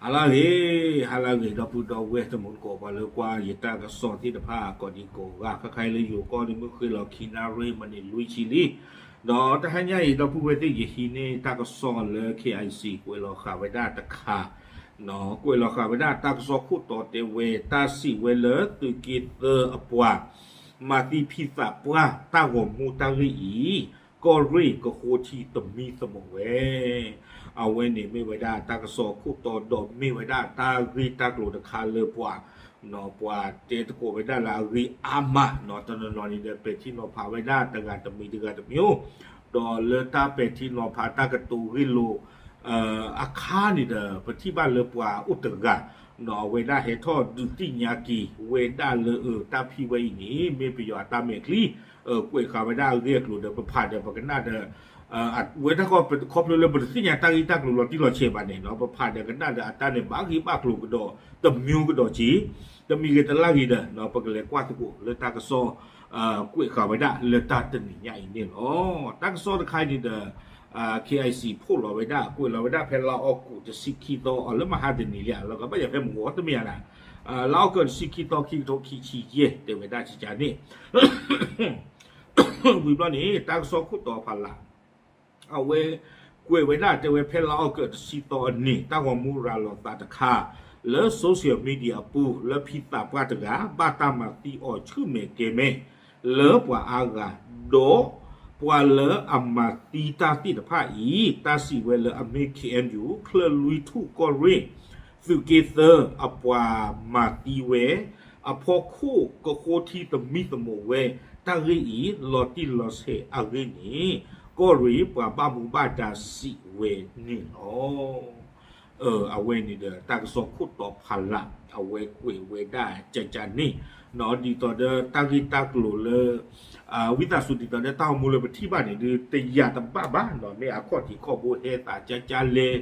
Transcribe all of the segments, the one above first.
ဟါလၢအဂ့ၤ, ဟါလၢအဂ့ၤ ဒီပုၢ်ဒီဝဲၢ်တံၤသကိး ပှၤလၢကွၢ်ယတၢ်ကစီၣ်သ့ၣ်တဖၣ် ကိးဒံကိးဂၤ, ခဲခါအံၤလၢယိၤကီၢ်ဒုး မုၢ်ဃ့ၢ်လီၤခံနၣ်ရံၣ်မံးနံးလွံၢ်ဆံလံ, ဒီးတဟါညါအံၤ ဒီပုၢ်ဝဲၢ်သ့ၣ် ယဟံးန့ၢ်တၢ်ကစီၣ်လၢ KIC ကွဲးလီၤဃာ်ဝဲဒၣ်တခါ, ကွဲးလီၤဃာ်ဝဲဒၣ်တၢ်ကစီၣ်ခိၣ်တီတဲဝဲ တၢ်စံးဝဲလၢသုးက့သၢအပှၤ မၤသံဖံသးပှၢ်တၢ်ဂီၤမူတၢ်ဂ့ၢ်အံၤ, ကီၢ်ရ့ၣ်ကဃိထံသမံသမိးဝဲ အဝဲန့ၣ်မ့ၢ်ဝဲဒၣ်တၢ်ကစီၣ်ခိၣ်တီဒီးမ့ၢ်ဝဲဒၣ်တၢ်ဂ့ၢ်တၢ်ကျိၤတခါလၢပှၤ, ပှၤတဲသကိးဝဲဒၣ်လၢအဂ့ၢ်အါမး, တနီၤနီၤန့ၣ်ဒီး ပဲာ်ထံနီၤဖးဝဲဒၣ်တဂၤတမံၤတဂၤတမံၤ, ဒီးလၢတၢ်ပဲာ်ထံနီၤဖးတၢ်ကတိၤဂ့ၢ်လိာ် အခါန့ၣ်ဒီး ပထံၣ်ဘၣ်လၢပှၤအိၣ်တဂၤ အဝဲဒၣ်ဟဲထီၣ်ဒုးသ့ၣ်ညါက့ၤဝဲဒၣ်လၢ အၢ တၢ်ဖံးဝဲအံၤန့ၣ် မ့ၢ်ပယီၤအတၢ်မဲာ်ချံ, ကွဲးဃာ်ဝဲဒၣ်အဂ့ၢ်အကျိၤဒီး ပဖးဒီးပကနၣ်ဒီး ဝဲတၢ်ခီ ခီဖျိလၢပတသ့ၣ်ညါတၢ်ဂ့ၢ်တၢ်ကျိၤလီၤတံၢ်လီၤဆဲးဘၣ်န့ၣ် ပဖးဒီးကနၣ်ဒီးအတၢ်န့ၣ် ဘၣ်ဂ့ၢ်ဘၣ်ကျိၤကဒီး တမံၤကဒီးက့ၤ, တမံၤဂ့ၤတလၢ်ဂ့ၤဒီး ပကလဲၤကွၢ်သကိးလၢတၢ်ကစီၣ် ကွဲးဃာ်ဝဲဒၣ်လၢတၢ်တနံၤညါအံၤန့ၣ်လီၤ. တၢ်ကစီၣ်တခါအံၤန့ၣ်ဒီး KIC ဖီၣ်လီၤဝဲဒၣ် ကွဲးလီၤဝဲဒၣ်ဖဲလါအီကူးတဆံခံသီ အီၤလၢမဟါတနံၤလံ လၢကဘၣ်ယၤဖဲမုၢ်ဂီၤတမ့ၢ်ဧါ, လါအီကူးတဆံခံသီ ခံကထိခံဆံယဲၢ် တဲဝဲဒၣ်ကကန့ၣ် ဝံၤဘျီန့ၣ် တၢ်ကစီၣ်ခိၣ်တီဖးလး အဝဲကွဲးဝဲဒၣ်တဲဝဲဖဲလါအီကူးတဆံသီအနံၤ တၢ်ဂီၤမူရၤလီၤသးတခါ လၢ social media အပူၤ လၢဖံသးပှၢ်တဂၤ ဘၣ်တၢ်မၤသံအီၤဆူၣ်မဲာ်ကဲၤမဲာ် လၢပှၤအါဂၤ, ဒီးပှၤလၢအမၤသံတၢ်သ့ၣ်တဖၣ်အံၤ တၢ်စံးဝဲလၢအမ့ၢ် KNU ချၢၣ်လွံၢ်ထူၣ်ကီၢ်ရ့ၣ် သုးက့သၢ အပှၤမၤသံဝဲ အဖီခိၣ်ကဃိထံသမံသမိးဝဲ တၢ်ဂ့ၢ်အံၤ လီၤတံၢ်လီၤဆဲးအဂ့ၢ်န့ၣ် ကီၢ်ရ့ၣ်ပှၤဘၣ်မူဘၣ်ဒါစံးဝဲန့ၣ်လီၤ. အဝဲန့ၣ်ဒီး တၢ်ကစီၣ်ခိၣ်တီဖးလး အဝဲကွဲးဝဲဒၣ်ကကန့ၣ် ဒ်သိးဒီးတၢ်ဂ့ၢ်တၢ်ကျိၤလၢ ဝံသးစူၤဒ်သိးဒီးတၢ်ဂီၤမူလၢပထံၣ်ဘၣ်န့ၣ် ဒုးတယာ်တဘၣ်ဘၣ်, မ့ၢ်အခီၣ်ထံးခီၣ်ဘိဟဲသးကကလဲၣ်,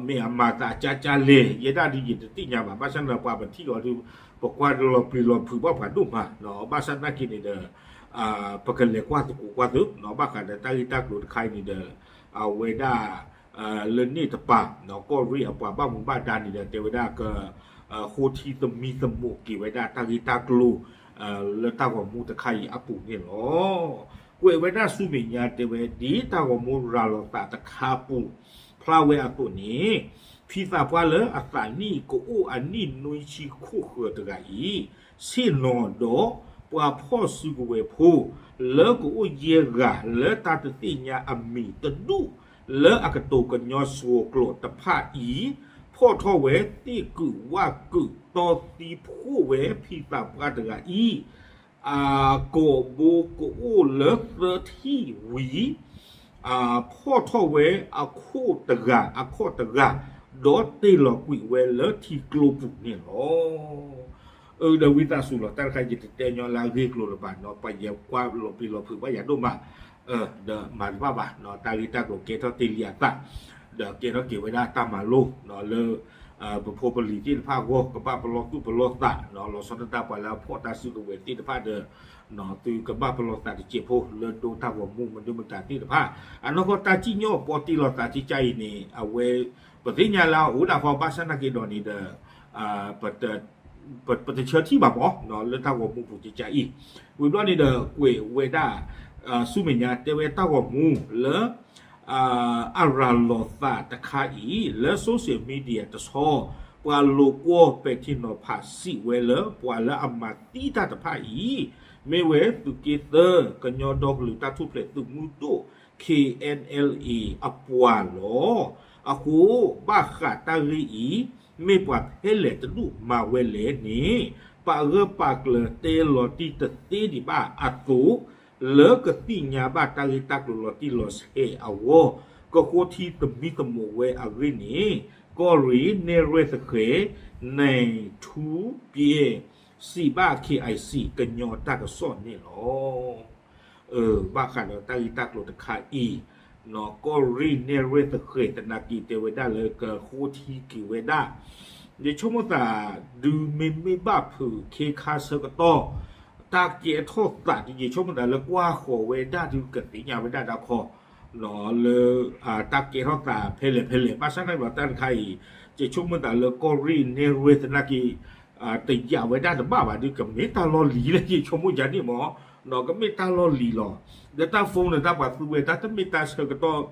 မ့ၢ်အမၤသးကကလဲၣ် ယဲဒၣ်ဒုးယတသ့ၣ်ညါဘၣ်, ဘၣ်ဆၣ်န့ၣ်ဒီးပှၤပထံၣ်အီၤဒုး ပကွၢ်လီၤပျံၤလီၤဖုးဘၣ်ပှၤဒိၣ်မး, ဘၣ်ဆၣ်သနာ်က့န့ၣ်ဒီး ပကလဲၤကွၢ်သကိးကွၢ်သုး, ဘၣ်ဃးဒီးတၢ်ဂ့ၢ်တၢ်ကျိၤတခါအံၤန့ၣ်ဒီး အဝဲဒၣ် လၢန့ၣ်တပၤ ကီၢ်ရ့ၣ်အပှၤဘၣ်မူဘၣ်ဒါန့ၣ်ဒီး တဲဝဲဒၣ်က ဃိထံသမံသမိးက့ၤဝဲဒၣ်တၢ်ဂ့ၢ်တၢ်ကျိၤ လၢတၢ်ဂီၤမူတခါအံၤအပူၤန့ၣ်လီၤ. ကွဲးဝဲဒၣ်ဆူမဲာ်ညါတဲဝဲ ဒ်တၢ်ဂီၤမူရၤလီၤသးတခါပူၤ ဖျါဝဲအသိးန့ၣ် ဖံသးပှၢ်လၢအသးနံၣ်ကအိၣ်အနံၣ်နွံဆံခိၣ်ဃၢၤတဂၤအံၤ ဆ့ၣ်နီၤဒီးပှၤဖီၣ်စုကဝဲၤဖိ လၢကအိၣ်ယဲၢ်ဂၤလၢတၢ်တသ့ၣ်ညါအမံၤတဒူၣ် လၢအကတိၤကညီစှီၤကျိာ်တဖၣ်အံၤ ဖီၣ်ထီၣ်ဝဲသ့ၣ်ကုာ်ဝၣ်ကုာ်တီသံဖှိၣ်ဝဲဖံသးပှၢ်တဂၤအံၤ အကိာ်ဘိကအိၣ်လၢသၢထံၣ်ဝံၤ ဖီၣ်ထီၣ်ဝဲအခိၣ်တဂၤ အခီၣ်တဂၤ ဒီးတ့ၢ်လီၤကွံာ်ဝဲလၢထံကျိပူၤန့ၣ်လီၤ. အၢ ဒီးဝံသးစူၤလီၤ တၢ်တခါယတတဲညီလၢအဂ့ၢ်အကျိၤလၢၤဘၣ်နီၤ ပှၤယဲၢ်ကွၢ်လီၤပျံၤလီၤဖုးဘၣ်ယၤဒိၣ်မး ဒီးမၤတဘၣ်ဘၣ်နီၤ တၢ်ဂ့ၢ်တၢ်ကျိၤကဲထီၣ်တ့ၢ်လံအသး ဒီးကဲထီၣ်က့ၤဝဲဒၣ်တၢ်မၤလိနီၤလၢ ပဖိပလံၤသ့ၣ်တဖၣ်အဂီၢ် ကဘၣ်ပလီၢ်သူၣ်ပလီၢ်သးနီၤ လီၤဆီဒၣ်တၢ်ပှၤလၢအဖီၣ်တၢ်စုကဝဲၤသ့ၣ်တဖၣ်ဒီး သုကဘၣ်ပလီၢ်သးတစဲးဖိ လၢဒိတၢ်ဂီၤမူမနုၤမတၤသ့ၣ်တဖၣ် အနီၢ်ကီၢ်တၢ်စံၣ်ညီၣ်ပီတ့ၢ်လီၤသးကကါအံၤန့ၣ် အဝဲ ပသ့ၣ်ညါလၢအအိၣ်ဒၣ်ဃီ ဘၣ်ဆၣ်သနာ်က့ဒီးန့ၣ်ဒီး ပ ပတဆၢထံၣ်ဘၣ်မး လၢတၢ်ဂီၤမူပူၤကကါအံၤ ဝံၤဘျီန့ၣ်ဒီး ကွဲးဝဲဒၣ် ဆူမဲာ်ညါတဲဝဲတၢ်ဂီၤမူလၢ အရၤလီၤသးတခါအံၤ လၢ social media တဆီ ပှၤလိာ်ကွီၢ်ပဲာ်ထံနီၤဖးစံးဝဲလၢ ပှၤလၢအမၤသံတၢ်တဖၣ်အံၤ မ့ၢ်ဝဲသုးက့သၢ ကညီဒီကလုာ်တၢ်ထူၣ်ဖျဲးသုးမုၢ်ဒိၣ် KNLA အပှၤလီၤ. အဃိ ဘၣ်ဃးတၢ်ဂ့ၢ်အံၤ မ့ၢ်ပှၤဖဲလဲၣ်တဒူၣ်မၤဝဲလဲၣ်န့ၣ် ပာ်ဂၢၢ်ပာ်ကျၢၤတဲလီၤတံၢ်တသ့ဒံးဘၣ်အသိး လၢကသ့ၣ်ညါဘၣ်တၢ်ဂ့ၢ်တၢ်ကျိၤလီၤတံၢ်လီၤဆဲးအဂီၢ် ကဃိထံသမံသမိးဝဲအဂ့ၢ်န့ၣ် ကီၢ်ရ့ၣ်နဲၣ်ရွဲၣ်သဃဲၤ နဲၣ်ထူပျဲ စံးဘၣ် KIC ကညီတၢ်ကစီၣ်န့ၣ်လီၤ. ဘၣ်ဃးဒီးတၢ်ဂ့ၢ်တၢ်ကျိၤတခါအံၤ ကီၢ်ရ့ၣ်နဲၣ်ရွဲၣ်သဃဲၤသနာ်က့တဲဝဲဒၣ်လၢကဃိထံက့ၤဝဲဒၣ် ယဆိကမိၣ်သး ဒုးမ့မ့ၢ်ဘၣ်ဖုးခ့ခါဆၢကတီၢ် တၢ်ကဲထီၣ်သးဒ်ယဆိကမိၣ်သးလၢကွၢ်ဃီၤဝဲဒၣ်ဒုးကသ့ၣ်ညါဝဲဒၣ်တၢ်ခီ လၢတၢ်ကဲထီၣ်သးဖဲလဲၣ်ဖဲလဲၣ် ဘၣ်ဆၣ်သနာ်က့ဒီးတၢ်တခါအံၤ ယဆိကမိၣ်သးလၢကီၢ်ရ့ၣ်နဲၣ်ရွဲၣ်သနာ်က့ တယာ်ဝဲဒၣ်တဘၣ်ဘၣ်ဒီး ကမ့ၢ်တၢ်လီၢ်လံၤလၢယဆိကမိၣ်ယၤန့ၣ်မ့ၢ် ကမ့ၢ်တၢ်လီၢ်လံၤလီၤ. ဒီးတၢ် phone န့ၣ် တၢ်ပှၤသူဝဲတၢ်တမ့ၢ်တၢ်ဆၢကတီၢ်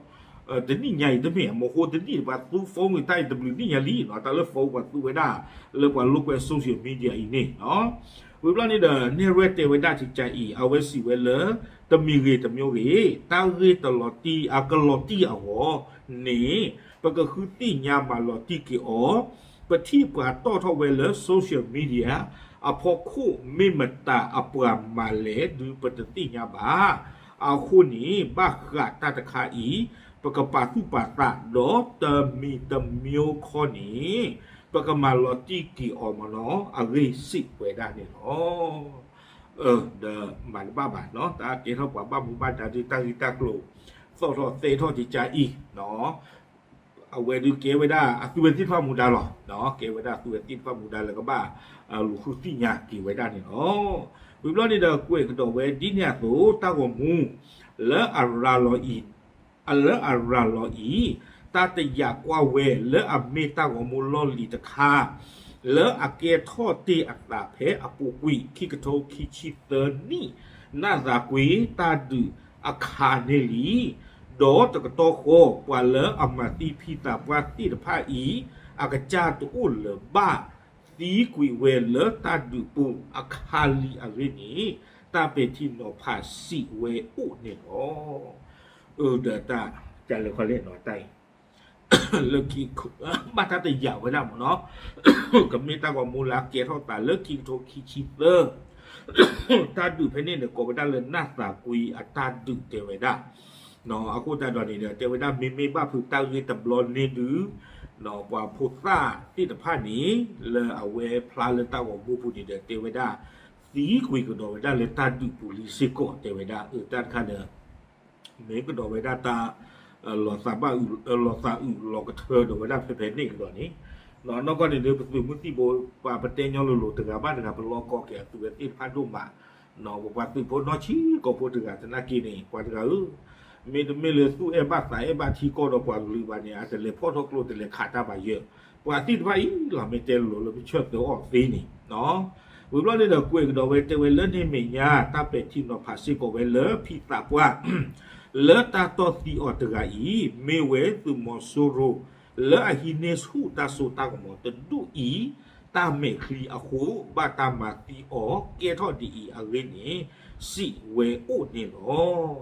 တနံၣ်ညါအံၤတမ့ၢ် မဟိတနံၣ်ပှၤသူ phone န့ၣ်တၢ်အံၤတဘျုးနံၣ်ညါလံ တၢ်လၢ phone ပှၤသူဝဲဒၣ် လၢပှၤလိာ်ကွဲ social media အံၤန့ၣ် ဝံၤဘျီန့ၣ်ဒီး နဲၣ်ရွဲၣ်တဲဝဲဒၣ်တကးအံၤ အဝဲစံးဝဲလၢ တမံၤဂ့ၤတမံၤဂ့ၤ တၢ်ဂ့ၢ်တလီၤတံၢ်အကလီၤတံၢ်အဂီၢ်န့ၣ် ပကဃုသ့ၣ်ညါမၤလီၤတံၢ်က့ၤအီၤ ပထံၣ်ပှၤတီၣ်ထီၣ်ဝဲလၢ social media အဖီခိၣ် မ့ၢ်မတၤအပှၤမၤလဲၣ်ဒုးပတသ့ၣ်ညါဘၣ်. အဃိန့ၣ် ဘၣ်ဃးတၢ်တခါအံၤ ပကပာ်သူၣ်ပာ်သးဒီးတမံၤတမံၤခီန့ၣ် ပကမၤလီၤတံၢ်က့ၤအီၤမ့ၢ်နီၤ အဂ့ၢ်စံးဝဲဒၣ်န့ၣ်လီၤ. ဒီးမၤတဘၣ်ဘၣ်နီၤ တၢ်ကဲထီၣ်ပှၤဘၣ်မူဘၣ်ဒါဒုးတၢ်ဂ့ၢ်တၢ်ကျိၤ သီၣ်ထီၣ်သဲထီၣ်ကကါအံၤ အဝဲဒုးကဲဝဲဒၣ်အသုဝဲသ့ၣ်တဖၣ်မူဒါလီၤ. ကဲဝဲဒၣ်အသုဝဲသ့ၣ်တဖၣ်မူဒါလၢကဘၣ်လူၤဃုသ့ၣ်ညါက့ၤဝဲဒၣ်န့ၣ်လီၤ. ဝံၤဘျီန့ၣ်ဒီးကွဲးကဒီးဝဲဒ်န့ၣ်အသိး တၢ်ဂီၤမူ လၢအရၤလီၤအံၤ လၢအရၤလီၤအံၤ တၢ်တယာ်ကွၢ်ဝဲလၢအမ့ၢ်တၢ်ဂီၤမူလီၢ်လံၤတခါ လၢအကဲထီၣ်တ့ၢ်အသးဖဲအပူၤကွံာ် ခံကထိခံဆံသၢနံၣ် နၢ်သးကွံတၢ်ဒုးအခါန့ၣ်လံ. ဒီးတကတီၢ်ဃီ ပှၤလၢအမၤသံဖံသးပှၢ်သ့ၣ်တဖၣ်အံၤ အကစၢ်တအိၣ်လၢၤဘၣ် သံကွံာ်ဝဲလၢတၢ်ဒုးပူၤအခါလံအဂ့ၢ်န့ၣ် တၢ်ပဲာ်ထံနီၤဖးစံးဝဲအိၣ်န့ၣ်လီၤ. အၢ ဒီးတၢ် ကလဲၤခီလဲၣ်နီၤတၢ်အံၤ လၢခံ ဘၣ်တၢ်တယာ်ဝဲဒၣ်မ့ၢ်နီၤ ကမ့ၢ်တၢ်ဂီၤမူလၢအကဲထီၣ်သးလၢခံကထိခံဆံသၢ တၢ်ဒုးဖဲန့ၣ်န့ၣ် ကိးဝဲဒၣ်လၢနၢ်သးကွံအတၢ်ဒုးတဲဝဲဒၣ်. အဃိသတးဒီးန့ၣ်ဒီး တဲဝဲဒၣ်မ့မ့ၢ်ဘၣ်ဖုးတၢ်ဂ့ၢ်တဘျီန့ၣ်ဒုး ပှၤဖိသၣ်သ့ၣ်တဖၣ်န့ၣ် လၢအဝဲဖျါလၢတၢ်ဂီၤမူပူၤန့ၣ်ဒီး တဲဝဲဒၣ် သံကွံာ်ကဒီးဝဲဒၣ်လၢတၢ်ဒုးပူၤလံစ့ၢ်ကီးတဲဝဲဒၣ် အၢ တၢ်တခါဒီး မ့ၢ်ကဒီးဝဲဒၣ်တၢ် လီၤသးဘၣ်အုး လီၤသးအုးလီၤကထၢဒီးဝဲဒၣ်ဖဲဖဲန့ၣ်ကဒီးန့ၣ် နီၢ်ကီၢ်န့ၣ်ဒီး ပသုးမုၢ်သံၣ်ဘိ ပှၤပတဲညီလိၤလိၤ တဂၤဘၣ်တဂၤ ပလီၢ်ကီက့ၤအသုးဝဲသ့ၣ်တဖၣ်ဒိၣ်မး ပပှၤသုးဖိနီၢ်ဆံးကိာ်ဖိတဂၤသနာ်က့န့ၣ် ပှၤတဂၤဧၢ မ့တမ့ၢ်လၢသူၣ်အဲၣ်ဘၣ်သးအဲၣ်ဘၣ်ထံကီၢ်ဒီးပှၤကလုာ်ဘၣ်န့ၣ် အတလဲၤဖီၣ်ထီၣ်ကျိ တလဲၤခးတၢ်ဘၣ်ယၢၢ် ပှၤသ့ၣ်တဖၣ်အံၤလီၤ မ့ၢ်တဲလိၤလိၤလၢပဆၢၣ်သၢအီၤသ့န့ၣ် ဝံၤဘျီန့ၣ်ဒီးကွဲးကဒီးဝဲတဲဝဲလၢန့ၣ်အမဲာ်ညါ တၢ်ပဲာ်ထံနီၤဖးစ့ၢ်ကီးဝဲလၢဖံသးပှၢ် လၢတၢ်တီၢ်သံအီၤတဂၤအံၤ မ့ၢ်ဝဲသုးမီၤစိရိၤ လၢအဟံးန့ၢ်ဆူၣ်တၢ်စိတၢ်ကမီၤတဒူၣ်အံၤ တၢ်မဲာ်ချံအဃိ ဘၣ်တၢ်မၤသံအီၤကဲထီၣ်ဒ်အံၤအဂ့ၢ်န့ၣ် စံးဝဲအိၣ်န့ၣ်လီၤ.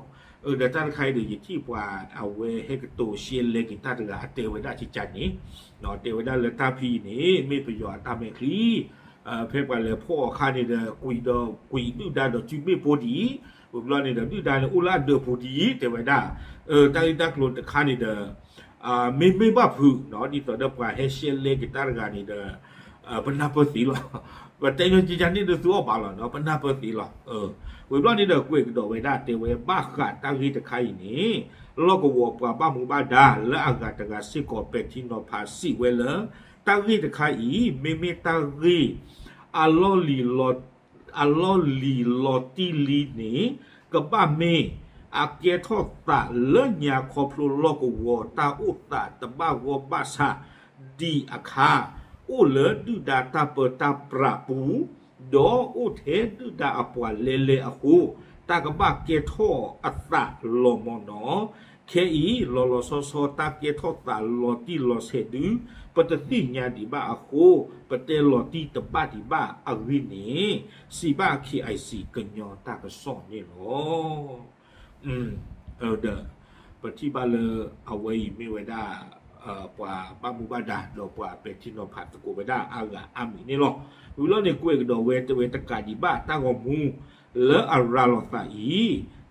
အၢ ဒီးတၢ်တခါအံၤဒီး ယထံၣ်ပှၤအဝဲဟဲကတိၤရှဲလဲက့ၤတၢ်တဂၤအတဲဝဲဒၣ်ကကန့ၣ် တဲဝဲဒၣ်လၢတၢ်ဖံအံၤန့ၣ် မ့ၢ်ပယီၤအတၢ်မဲာ်ချံ ဖဲပှၤလဲၤဖီၣ်အခါန့ၣ်ဒီး ကွံာ်ဒီးကွံာ်ဒုၣ်ဒါဒီးစုမ့ၣ်ပိၢ်ဒ်အံၤ ဝံၤဘျီန့ၣ်ဒီး ဒုၣ်ဒါန့ၣ်အိၣ်လၢအဒၢးပူၤဒ်အံၤ တဲဝဲဒၣ် တၢ်ဂ့ၢ်တၢ်ကျိၤတခါန့ၣ်ဒီး မ့မ့ၢ်ဘၣ်ဖုးနီၤ ဒ်သိးဒီးပှၤဟဲရှဲလဲက့ၤတၢ်တဂၤန့ၣ်ဒီး ပနၢ်ပၢၢ်သ့လီၤ. ပတဲညီကကန့ၣ်ဒီးသုအီၣ်ဘၣ်လီၤနီၤ ပနၢ်ပၢၢ်သ့လီၤ. ဝံၤဘျီန့ၣ်ဒီးကွဲးကဒီးဝဲဒၣ်တဲဝဲ ဘၣ်ဃးတၢ်ဂ့ၢ်တခါအံၤန့ၣ် လီၢ်ကဝီၤပှၤဘၣ်မူဘၣ်ဒါလၢအဂၤတဂၤစ့ၢ်ကီးပဲာ်ထံနီၤဖးစံးဝဲလၢ တၢ်ဂ့ၢ်တခါအံၤ မ့မ့ၢ်တၢ်ဂ့ၢ် အလီၢ်လံၤလီၤ အလီၢ်လံၤလီၤတံၢ်လံန့ၣ် ကဘၣ်မ့ၢ် အကဲထီၣ်သးလၢညါခီဖျိလီၢ်ကဝီၤတၢ်အိၣ်သးတဘၣ်ဂီၢ်ဘၣ်ဆၣ် ဒံးအခါ အိၣ်လၢဒုၣ်ဒါတၢ်ပၢတၢ်ပြးပူၤ ဒီးအိၣ်ထဲဒုၣ်ဒါအပှၤလဲၤလဲၤအဃိ တၢ်ကဘၣ်ကဲထီၣ်အသးလီၤမ့ၢ်နီၤ ခဲအံၤ လီၤလီၤဆီဆီတၢ်ကဲထီၣ်သးလီၤတံၢ်လီၤဆဲးဒု ပတသ့ၣ်ညါဒံးဘၣ်အဃိ ပတဲလီၤတံၢ်တဘၣ်ဒံးဘၣ်အဂ့ၢ်န့ၣ် စံးဘၣ် KIC ကညီတၢ်ကစီၣ်န့ၣ်လီၤ. ဒီး ပထံၣ်ဘၣ်လၢ အဝဲအံၤမ့ၢ်ဝဲဒၣ် ပှၤဘၣ်မူဘၣ်ဒါ ဒီးပှၤပဲာ်ထံနီၤဖးသကိးဝဲဒၣ်အါဂၤအါမံၤန့ၣ်လီၤ. ဝံၤလီၤန့ၣ်ကွဲးကဒီးဝဲတဲဝဲတကးဒံးဘၣ် တၢ်ဂီၤမူ လၢအရၤလီၤသးအံၤ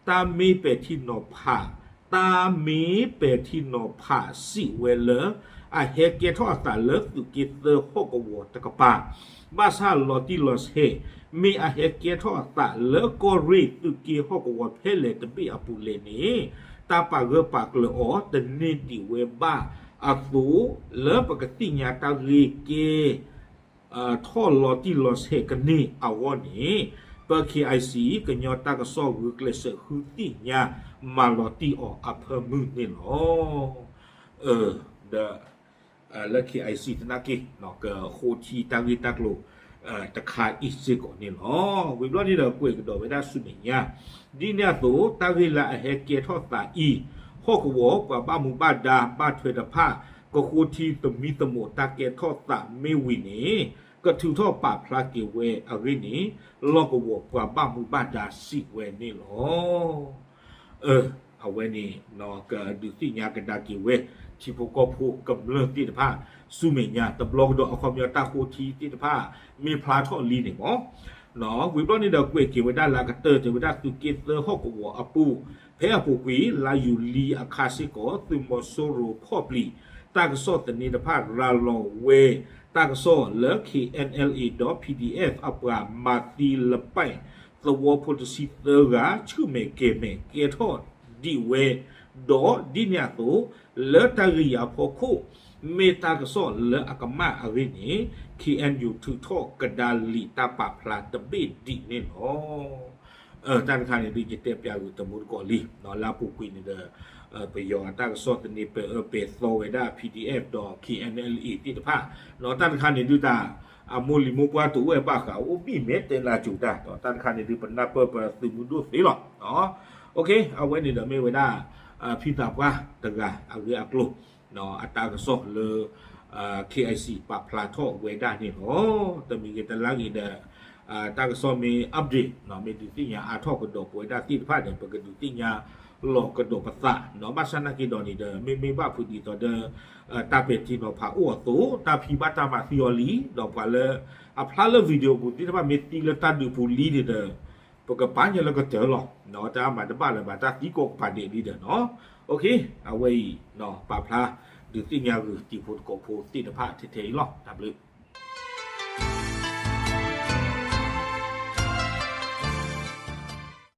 တၢ်မ့ၢ်ပဲာ်ထံနီၤဖး တၢ်မ့ၢ်ပဲာ်ထံနီၤဖးစံးဝဲလၢ အဟဲကဲထီၣ်အသးလၢသုးက့သၢဟီၣ်ကဝီၤတကပၤ ဘၣ်ဆၣ်လီၤတံၢ်လီၤဆဲး မ့ၢ်အဟဲကဲထီၣ်အသးလၢကီၢ်ရ့ၣ်သုးက့ဟီၣ်ကဝီၤဖဲလဲၣ်တဘ့ၣ်အပူၤလဲၣ်န့ၣ် တၢ်ပာ်ဂၢၢ်ပာ်ကျၢၤအီၤတန့ၢ်ဒံးဝဲဘၣ်အသိး လၢပကသ့ၣ်ညါတၢ်ဂ့ၢ်ကဲ ထီၣ်လီၤတံၢ်လီၤဆဲးကန့ၢ်အဂီၢ်န့ၣ် ပၢ K I C ကညီတၢ်ကစီၣ်ဂုာ်ကျဲးစၢးဃုသ့ၣ်ညါ မၤလီၤတံၢ်အီၤအဖၢမုၢ်န့ၣ်လီၤ. ဒီး လၢ K I C သနာ်က့ ကဃိထံတၢ်ဂ့ၢ်တၢ်ကျိၤ တခါအံၤစ့ၢ်ကီးန့ၣ်လီၤ. ဝံၤဘျီန့ၣ်ဒီးကွဲးကဒီးဝဲဒၣ်ဆူမဲာ်ညါ ဒ်န့ၣ်အသိး တၢ်ဂ့ၢ်လၢအဟဲကဲထီၣ်သးအံၤ ဟီၣ်ကဝီၤပှၤဘၣ်မူဘၣ်ဒါဘၣ်ထွဲတဖၣ် ကဃိထံသမံသမိးတၢ်ကဲထီၣ်သးမ့ၢ်ဝံၤန့ၣ် ကထုးထီၣ်ပာ်ဖျါက့ၤဝဲအဂ့ၢ်န့ၣ် လီၢ်ကဝီၤပှၤဘၣ်မူဘၣ်ဒါစံးဝဲန့ၣ်လီၤ. အဝဲန့ၣ် ကဒုးသ့ၣ်ညါကဒါက့ၤဝဲ ထံဖိကီၢ်ဖိကမျၢၢ်သ့ၣ်တဖၣ် ဆူမဲာ်ညါတဘျီကဒီး အခီပညီတၢ်ဃိထံသ့ၣ်တဖၣ် မ့ၢ်ဖျါထီၣ်လံန့ၣ်မ့ၢ် ဝံၤဘျီန့ၣ်ဒီးကွဲးက့ၤဝဲဒၣ်လၢအကတၢၢ် တဲဝဲဒၣ်သုးက့သၢဟီၣ်ကဝီၤအပူၤ ဖဲအပူၤကွံာ် လါယူၤလံအခါစ့ၢ်ကီး သုးမီၤစိရိၤဖီၣ်ပျံၤ တၢ်ကစီၣ်သန့တဖၣ်ရၤလီၤဝဲ တၢ်ကစီၣ်လၢ K N L A ဒီး P D F အပှၤမၤသံလပာ် သဝီဖိတဆံသၢဂၤ ဆူၣ်မဲာ်ကဲၤမဲာ်ကဲထီၣ်ဒံးဝဲ ဒီးဒ်န့ၣ်အသိး လၢတၢ်ဂ့ၢ်အံၤအဖီခိၣ် မ့ၢ်တၢ်ကစီၣ်လၢအကမၣ်အဂ့ၢ်န့ၣ် K N U ထုးထီၣ်ကဒါလံာ်တၢ်ပာ်ဖျါတဘ့ၣ်ဒံးန့ၣ်လီၤ. တၢ်တခါန့ၣ်ဒုးယတဲပၠးဂုာ်တမူတကိးလံ လၢအပူၤကွံာ်န့ၣ်ဒီး ပယီၤအတၢ်ကစီၣ်သန့ပဲာ်အၢပဲာ်သီဝဲဒၣ် P D F ဒီး K N L A သ့ၣ်တဖၣ် တၢ်တခါန့ၣ်ဒုးတၢ် အမိၢ်လံၤမိၢ်ပှၢ်တအိၣ်ဝဲဘၣ်ဃး အိၣ်ဘံၣ်မဲာ်တဲလၢကၠိၤတၢ် တၢ်တခါန့ၣ်ဒုးပနၢ်ပၢၢ်ပသုးမုၢ်ဒိၣ်သ့လီၤ. အဝဲန့ၣ်ဒီးမ့ၢ်ဝဲဒၣ် ဖံသးပှၢ်တဂၤအဂ့ၢ်အကျိၤ အတၢ်ကစီၣ်လၢ K I C ပာ်ဖျါထီၣ်ဝဲဒၣ်န့ၣ်လီၤ. တမံၤဂ့ၤတလါဂ့ၤဒီး တၢ်ကစီၣ်မ့ၢ် update မ့ၢ်ဒုးသ့ၣ်ညါအါထီၣ်ကဒီးပဝဲဒၣ်သ့ၣ်တဖၣ်ဒီး ပကဒုးသ့ၣ်ညါလီၤကဒီးပသး ဘၣ်ဆၣ်နာ်က့ဒီးန့ၣ်ဒီး မ့မ့ၢ်ဘၣ်ဖုးဒ်သိးဒီး တၢ်ပဲာ်ထံနီၤဖးအိၣ်အသိး တၢ်ဖံးဘၣ်တၢ်မၤသံအီၤလံ ဒီးပှၤလၢ အဖျါလၢ video ပူၤသ့ၣ်တဖၣ်မ့ၢ်သံလၢတၢ်ဒုးပူၤလံန့ၣ်ဒီး ပကပာ်ညါလၢကတၢၢ်လီၤ. တၢ်မၤတဘၣ်လၢၤဘၣ် တၢ်သံကိးကပၤဒဲးလံဒီးနီၤ အဝဲအံၤ ပာ်ဖျါဒုးသ့ၣ်ညါဂုာ်တံၤဖိသကိးဖိသ့ၣ်တဖၣ်ထဲထဲအံၤလီၤ. တၢ်ဘျုး